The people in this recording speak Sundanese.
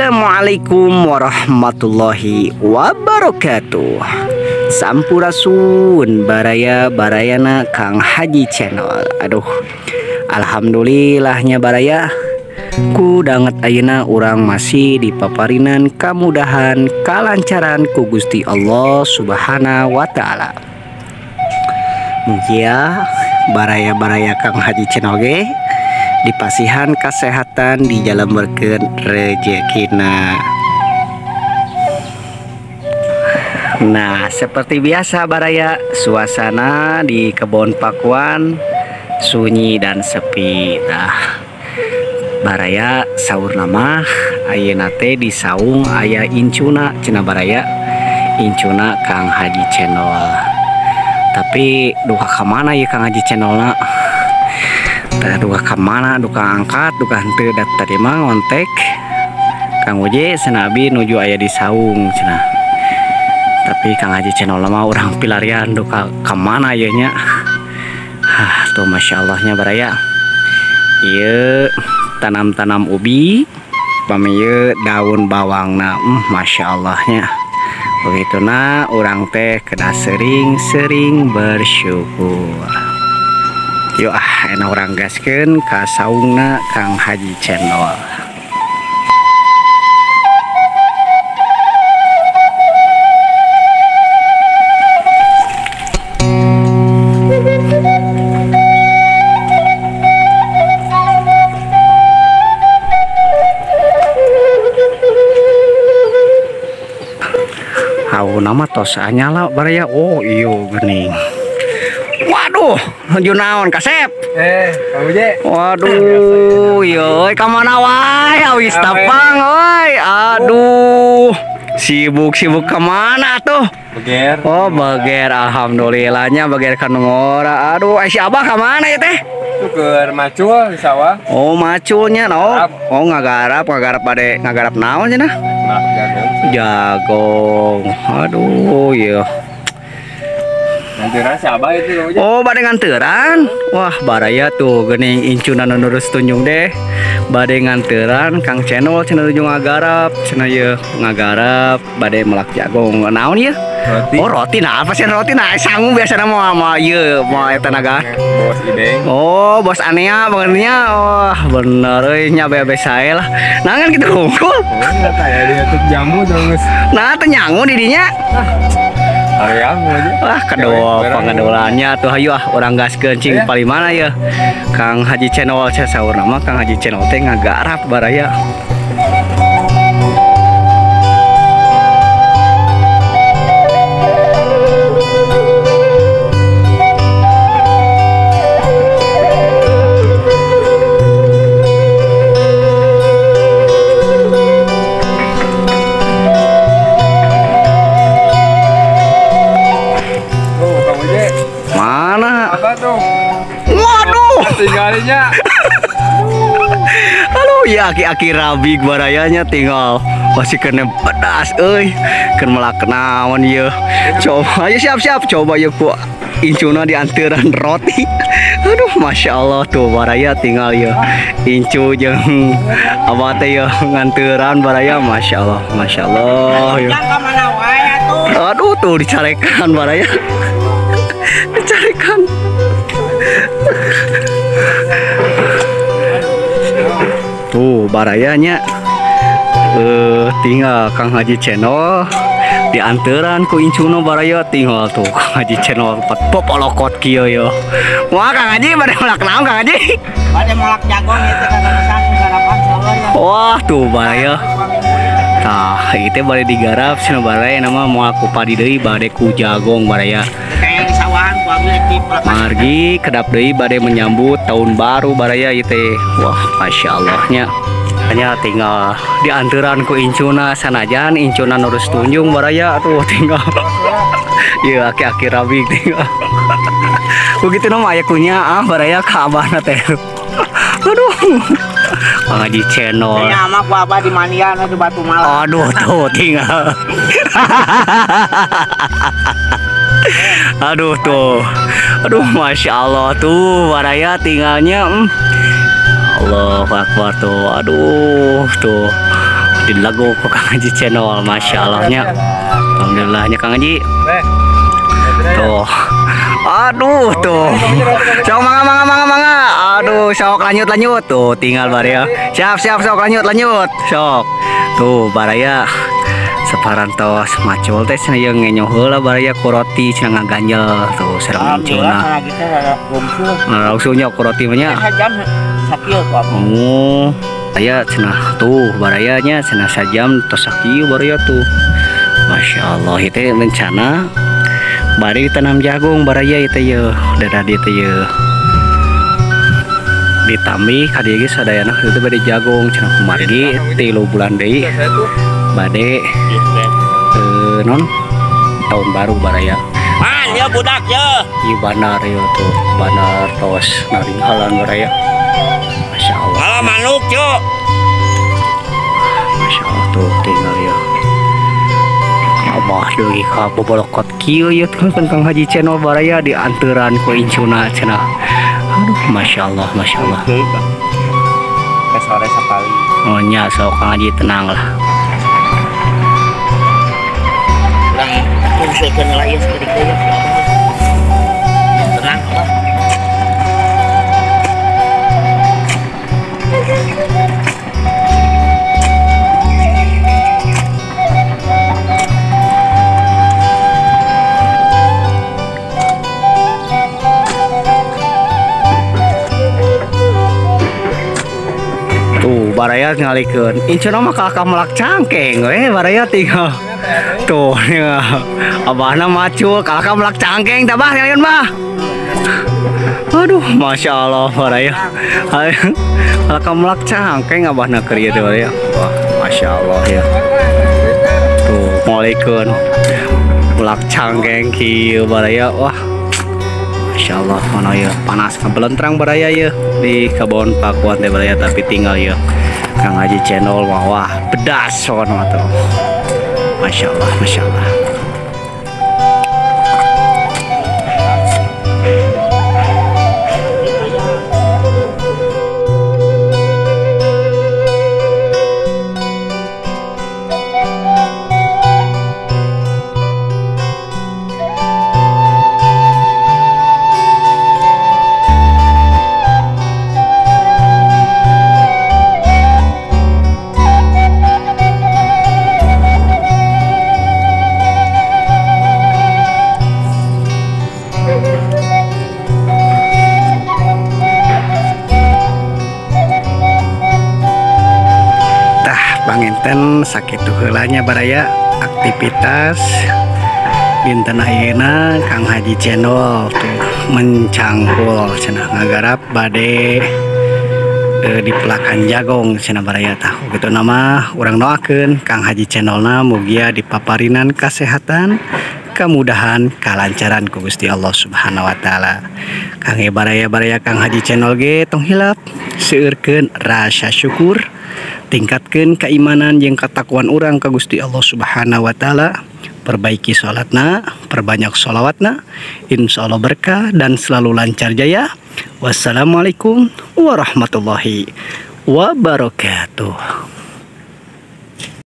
Assalamualaikum warahmatullahi wabarakatuh. Sampurasun baraya barayana Kang Haji Channel. Aduh, alhamdulillahnya baraya ku danget ayeuna urang masih dipaparinan kamudahan kalancaran ku Gusti Allah Subhanahu wa taala. Mugia baraya-baraya Kang Haji Channel ge dipasihan kesehatan di jalan berkeun rejekina. Nah, seperti biasa baraya, suasana di kebun pakuan sunyi dan sepi. Nah, baraya saur nama ayeuna teh di saung aya incuna cenah baraya, incuna Kang Haji Channel. Tapi duka ka mana ya Kang Haji Channelna? Tah duka ka mana, duka angkat, duka henteu, da tadi mah ngontek Kang Uje cenah abi nuju aya di saung cenah. Tapi Kang Haji Channel mah urang pilarian duka ka mana ieu nya. Hah, tuh masya Allahnya baraya. Ieu tanam-tanam ubi, pami ieu daun bawangna, masya Allahnya. Begituna urang teh kedah sering-sering bersyukur. Yuk ah, enak orang gaskeun ka saungna Kang Haji Channel. Hau nama tos anyala baraya. Oh iyo geuning. Waduh, nuju naon kasep? Kang Uje. Waduh, yeuh ka mana wae awis tapang euy. Aduh, sibuk-sibuk ka mana tuh? Beger. Oh, beger, alhamdulillahnya beger ka nu ngora. Aduh, si Abah ka mana ya teh? Keur macul di sawah. Oh, maculnya no. Oh, ngagarap, ngagarap bade ngagarap naon cenah? Jagung. Jagung. Aduh, yeuh. Nganteran si Abah itu. Oh, bade nganteran. Wah, baraya tuh geuning incuna nu nurus tunjung deh. Bade nganteran Kang Channel cenah nuju ngagarap, cenah yeuh ngagarap bade melak jagung. Naon ieu? Roti. Oh, roti. Nah, apa sih roti? Nah, sangu biasana mah mah ieu mah eta naga. Bos Ibeng. Oh, bos Anea benernya. Wah, bener euy nya bebe sae lah. Nah, kan kitu hungkul. Oh, kayak diatup jamu dong geus. Nah, teu nyangu di dinya. Wah, kedua pangadolannya tuh hayu ah urang gaskeun cing paling mana ya Kang Haji Channel saur nama Kang Haji Channel teh ngagarap baraya. Waduh, tinggalnya. Aduh, ya aki-aki rabik barayanya tinggal masih kena pedas euy. Keur melak naon ieu. Coba ayo siap-siap coba ieu ku incuna dianteran roti. Aduh, masya Allah tuh baraya tinggal ieu. Incu jeung abah teh ieu nganteran baraya, masya Allah, masya Allah. Ieu. Aduh tuh dicarekan baraya. Dicarekan. Tuh barayanya tinggal Kang Haji Channel dianteran ku incuna baraya tinggal tuh Kang Haji Channel popolokot kieu yo. Wah, Kang Haji bade melak naon Kang Haji? Bade melak jagung itu kagak garapan sawah. Wah, tuh baraya. Tah, ieu bade digarap cenah baraya nama moal ku padi deui bade ku jagong baraya. Margi kedap deui bade menyambut tahun baru baraya ieu teh. Wah, masya Allahnya. Hanya tinggal dianteran ku incuna sanajan incuna nurus tunjung baraya tuh tinggal. Ieu aki-aki rabik tinggal. Begitu nama aya kunya ah baraya ka abahna teh. Aduh. Kang Haji Channel. Nya mah ku abah di mandian atuh batu malah. Aduh tuh tinggal. Aduh tuh. Aduh masya Allah tuh baraya tinggalnya. Allahu Akbar tuh. Aduh tuh. Dilego ku Kang Haji Channel, Masya Allahnya. Alhamdulillahnya Kang Haji. Tuh. Aduh tuh. Sok mangga mangga mangga mangga. Aduh, sok lanjut lanjut tuh tinggal baraya. Siap siap sok lanjut lanjut. Sok. Tuh baraya saparantos macul teh cenah ieu ngenyo heula baraya ku roti cenah ngaganjel tuh sareng incuna. Nah, langsungnya ku roti mah nya. Oh, aya cenah tuh barayanya cenah sajam tos sakieu baraya tuh. Masya Allah itu rencana bari ditanam jagung baraya itu ye dadah itu ye ditambih ka dieu ge sadayana itu bade jagung cenah kumargi 3 bulan deui bade non tahun baru baraya. Man ya budak ya ieu bandar ieu tuh bandar tos naringhalan baraya. Masya Allah. Kalau manuk yo. Masya Allah tuh tinggal ya. Abah deui ka bobolokot kieu ieu teh Kang Haji Channel baraya dianturan ku incuna cenah. Aduh, Masya Allah, Masya Allah. Ke sore sakali. Oh nya sok Kang Haji tenang lah. Urang fungsekeun lah ieu saeutik deui. Tenang lah. Tuh baraya ngalikeun incuna mah kakak melak cangkeng we baraya tinggal tuh ya abahna macul kakak melak cangkeng tabah nyalieun mah. Aduh, Masya Allah baraya kakak melak cangkeng abahna keur ieu teh baraya. Wah, Masya Allah ya. Tuh ngalikeun melak cangkeng kieu baraya. Wah, Masya Allah mana ya panas kabelentrang baraya ya di kebon Pakuan teh baraya tapi tinggal ya Kang Haji Channel wah pedas sono tuh. Masya Allah, Masya Allah. Panginten sakitu heula nya baraya aktivitas dinten ayeuna Kang Haji Channel tuh mencangkul cenah ngagarap bade dipelakan jagong cenah baraya tah kitu nama urang doakeun Kang Haji Channelna mugia dipaparinan kasehatan kemudahan kalancaran ku Gusti Allah Subhanahu wa taala. Kang baraya-baraya Kang Haji Channel ge tong hilap seueurkeun rasa syukur, tingkatkeun keimanan jeung katakwaan urang ka Gusti Allah Subhanahu wa taala, perbaiki salatna, perbanyak sholawatna, insyaallah berkah dan selalu lancar jaya. Wassalamualaikum warahmatullahi wabarakatuh.